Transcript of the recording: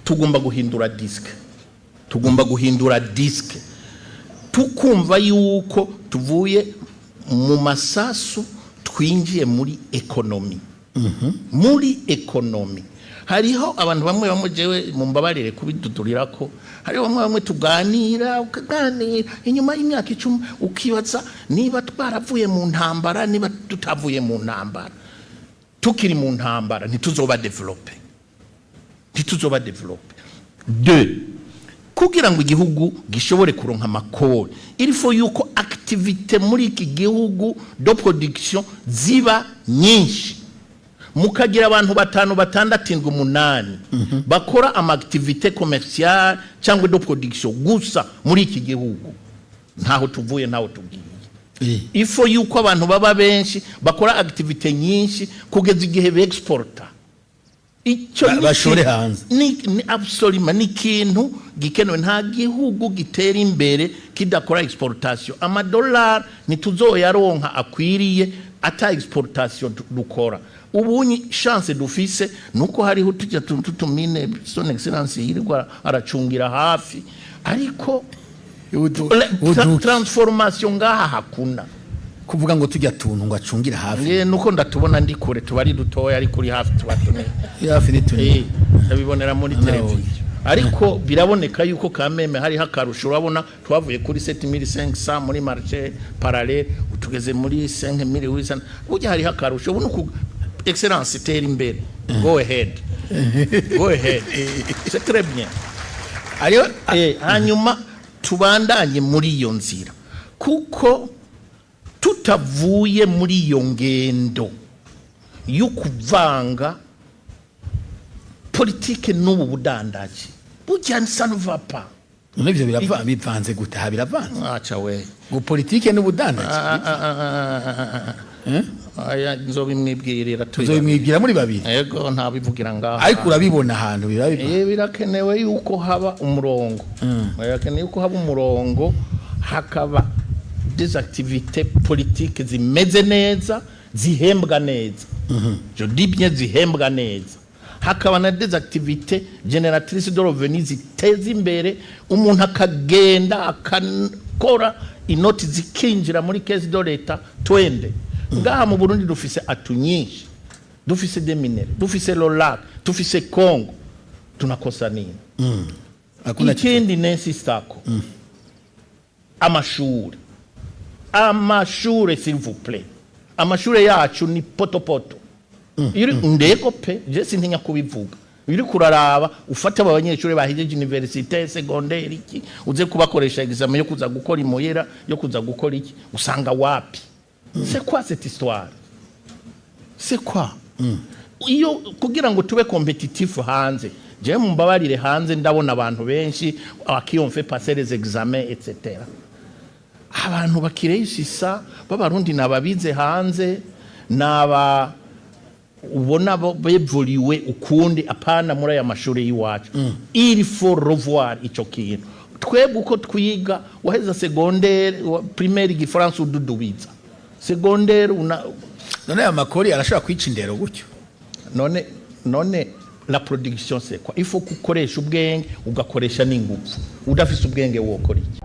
Tugomba guhindura disque, tugomba guhindura disque, tukumva yuko tuvuye mu masasu, twinjiye muri économie. Muri économie hariho abantu bamwe bamwe, jewe mumbabarire kubidudurira, ko hariho bamwe bamwe tuganira, ukaganira, inyuma y'imyaka 10 ukibaza niba twaravuye mu ntambara, niba tutavuye mu ntambara. Tukiri mu ntambara ntituzoba développé, ntituzoba développé. Deux, kugira ngo igihugu gishobore kuronka amakori, il faut yuko activité muri iki gihugu de production ziba nyinshi, mukagira abantu batanu, batandatu, indwi, umunani bakora ama activité commerciale cyangwa de production gusa muri iki gihugu. Ntaho tuvuye, ntaho tugiye. Il faut yuko abantu baba benshi, bakora activité nyinshi kugeza igihe bexporta. Icyo ni bashore hanze. Ni absolument, ni ikintu gikenewe. Nta gihugu gitera imbere kidakora exportation. Amadolari ntituzoyaronka akwiriye ata exportation dukora. Ubunyi chance dufise nuko hariho tujya tutumine Son Excellence yirirwa aracungira hafi, ariko transformation ngaha hakuna. Kuvuga ngo tujya tuntu ngo acungira hafi. Nge nuko ndatubona ndi kure, tuba ari dutoya, ariko uri hafi tuba tunini. Hafi ni tunini. Ndabibonera muri televiziyo, ariko biraboneka yuko kameme hariho akarusho. Urabona twavuye kuri 7500 muri marché parallèle, tugeze muri 5800. Burya hariho akarusho. Ubu nuku Excellence itera imbere. Go ahead, go ahead, c'est très bien. Ariyo. Hanyuma tubandanye muri iyo nzira, kuko tutavuye muri iyo ngendo yo kuvanga politike n'ubu budandaji, burya ça ne va pas. None ivyo birava bivanze gute? Ha biravanze? Aca we. Ngo politike n'ubudandaji? Ah, ah, ah, ah, ah. Aya nzobimwibwirira turi Uzobimwibwira muri babiri? Yego, ntabivugira ngaha. Ariko urabibona ahantu biba bivanze. Birakenewe yuko haba umurongo, birakenewe yuko haba umurongo, hakaba des activités politiques zimeze neza, zihembwa neza, je dis bien zihembwa neza, hakaba na des activités génératrices de revenus ziteza imbere umuntu, akagenda akakora, inoti zikinjira muri caisse de l'État. Twende ngaha mu Burundi dufise atouts nyinshi, dufise des minerais, dufise le lac, dufise Congo, tunakosa nini? Hakuna. Ikindi nensistako, amashuri, amashure, s'il vous plaît, amashure yacu ni potopoto. Iyo uri ndego pe, je sintinya kubivuga, iyo uri kuraraba, ufata aba banyeshuri bahejeje université secondaire, iki, uze kubakoresha examen yo kuza gukora imoyera, yo kuza gukora iki, usanga wapi. C'est quoi cette histoire? C'est quoi? Iyo kugira ngo tube compétitif hanze, jewe mumbabarire, hanze ndabona abantu benshi qui ont fait passer les examens etc., abantu bakiréussissa b'Abarundi nababize hanze, naba ubona bo bevuriwe ukundi, apana muri aya mashuri y'iwacu. Il faut revoir ico kintu. Twebwe uko twiga, waheza secondaire, primaire igifaransa ududubiza, secondaire una None aya makori arashobora kwica indero gutyo? None la production, c'est quoi? Il faut gukoresha ubwenge, ugakoresha n'ingufu. Udafise ubwenge wokora iki?